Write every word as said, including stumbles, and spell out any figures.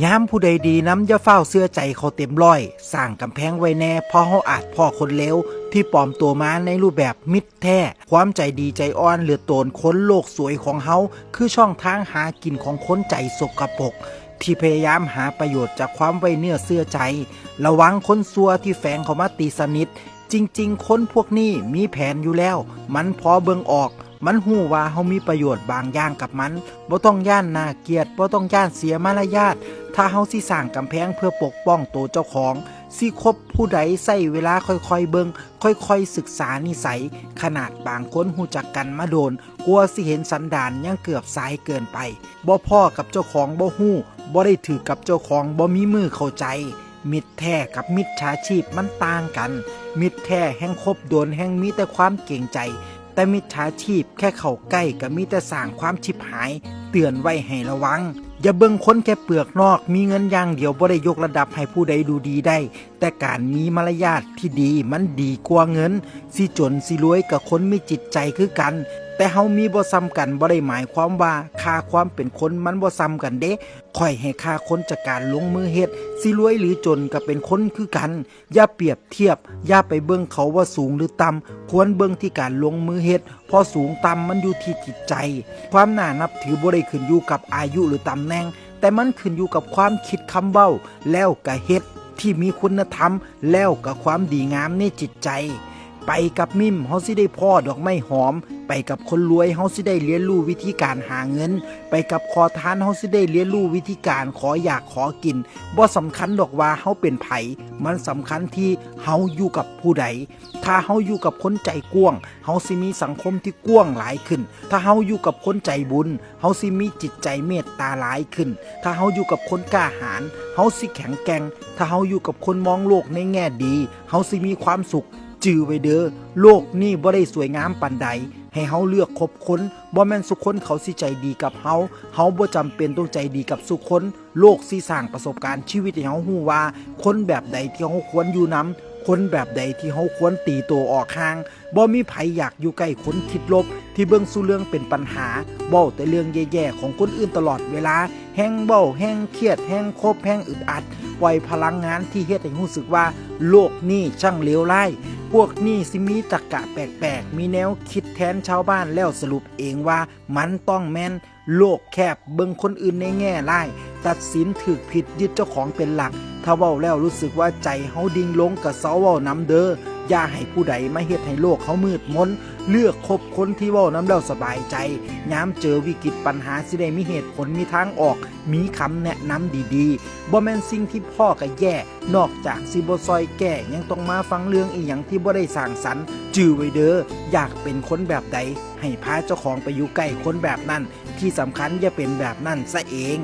ยามผู้ใดดีนำอย่าฟ้าวเชื่อใจเขาเต็มร้อย สร้างกำแพงไว้แน่ เพราะเฮาอาจพ้อคนเลวที่ปลอมตัวมาในรูปแบบมิตรแท้ ความใจดีใจอ่อนเหลือโตนคนโลกสวยของเฮา คือช่องทางหากินของคนใจสกปรก ที่พยายามหาประโยชน์จากความไว้เนื้อเชื่อใจ ระวังคนชั่วที่แฝงเข้ามาตีสนิท จริงๆ คนพวกนี้มีแผนอยู่แล้ว มันพอเบิ่งออก มันฮู้ว่าเฮามีประโยชน์บางอย่างกับมัน บ่ต้องย้านน่าเกลียด บ่ต้องย้านเสียมารยาท ถ้าเฮาสิสร้างกำแพงเพื่อปกป้องตัวเจ้าของ สิคบผู้ใดใช้เวลาค่อยๆเบิ่ง ค่อยๆศึกษานิสัย ขนาดบางคนฮู้จักกันมาโดน กว่าสิเห็นสันดานยังเกือบสายเกินไป บ่พ้อกับเจ้าของบ่ฮู้ บ่ได้ถืกกับเจ้าของบ่มีมือเข้าใจ มิตรแท้กับมิจฉาชีพมันต่างกัน มิตรแท้แฮ่งคบโดนแฮ่งมีแต่ความเกรงใจ แต่มิจฉาชีพแค่เข้าใกล้ก็มีแต่สร้างความชิบหาย เตือนไว้ให้ระวัง อย่าเบิ่งคนแค่เปลือกนอก มีเงินอย่างเดียวบ่ได้ยกระดับให้ผู้ใดดูดีได้ แต่การมีมารยาทที่ดีมันดีกว่าเงิน สิจนสิรวยกับคนมีจิตใจคือกัน แต่เฮามีบ่ส่ำกันบ่ได้หมายความว่าค่าความเป็นคนมันบ่ส่ำกันเด้ ข้อยให้ค่าคนจากการลงมือเฮ็ด สิรวยหรือจนก็เป็นคนคือกัน อย่าเปรียบเทียบ อย่าไปเบิ่งเขาว่าสูงหรือต่ำ ควรเบิ่งที่การลงมือเฮ็ด เพราะสูงต่ำมันอยู่ที่จิตใจ ความน่านับถือบ่ได้ขึ้นอยู่กับอายุหรือตำแหน่ง แต่มันขึ้นอยู่กับความคิดคำเว้า แล้วก็เฮ็ดที่มีคุณธรรม แล้วก็ความดีงามในจิตใจ ไปกับมิมเฮาสิได้พ้อดอกไม้หอม ไปกับคนรวยเฮาสิได้เรียนรู้วิธีการหาเงิน ไปกับขอทานเฮาสิได้เรียนรู้วิธีการขออยากขอกิน บ่สำคัญดอกว่าเฮาเป็นไผ มันสำคัญที่เฮาอยู่กับผู้ใด ถ้าเฮาอยู่กับคนใจกว้าง เฮาสิมีสังคมที่กว้างหลายขึ้น ถ้าเฮาอยู่กับคนใจบุญ เฮาสิมีจิตใจเมตตาหลายขึ้น ถ้าเฮาอยู่กับคนกล้าหาญ เฮาสิแข็งแกร่ง ถ้าเฮาอยู่กับคนมองโลกในแง่ดี เฮาสิมีความสุข จื่อไว้เด้อ โลกนี้บ่ได้สวยงามปานใด ให้เฮาเลือกคบคน บ่แม่นซุคนเขาสิใจดีกับเฮา เฮาบ่จำเป็นต้องใจดีกับซุคน โลกสิสร้างประสบการณ์ชีวิตให้เฮาฮู้ว่า คนแบบใดที่เฮาควรอยู่นำ คนแบบใดที่เฮาควรตีตัวออกห่าง บ่มีไผอยากอยู่ใกล้คนคิดลบ ที่เบิ่งซุเรื่องเป็นปัญหา เว้าแต่เรื่องแย่ๆของคนอื่นตลอดเวลา แฮ่งเว้า แฮ่งเครียด แฮ่งคบ แฮ่งอึดอัด ปล่อยพลังงานที่เฮ็ดให้รู้สึกว่า โลกนี้ช่างเลวร้าย พวกนี้สิมีตรรกะแปลกๆ มีแนวคิดแทนชาวบ้าน แล้วสรุปเองว่ามันต้องแม่น โลกแคบ เบิ่งคนอื่นในแง่ร้าย ตัดสินถูกผิด ยึดเจ้าของเป็นหลัก ถ้าเว้าแล้วรู้สึกว่าใจเฮาดิ่งลงก็เซาเว้านำเด้อ อย่าให้ผู้ใดมาเฮ็ดให้โลกเฮามืดมน เลือกคบคนที่เว้านำแล้วสบายใจ ยามเจอวิกฤตปัญหาสิได้มีเหตุผล มีทางออก มีคำแนะนำดีๆ บ่แม่นสิ่งที่พ้อก็แย่ นอกจากสิบ่ซ่อยแก้ ยังต้องมาฟังเรื่องอีหยังที่บ่ได้สร้างสรรค์ จื่อไว้เด้อ อยากเป็นคนแบบใด ให้พาเจ้าของไปอยู่ใกล้คนแบบนั้น ที่สำคัญอย่าเป็นแบบนั้นซะเอง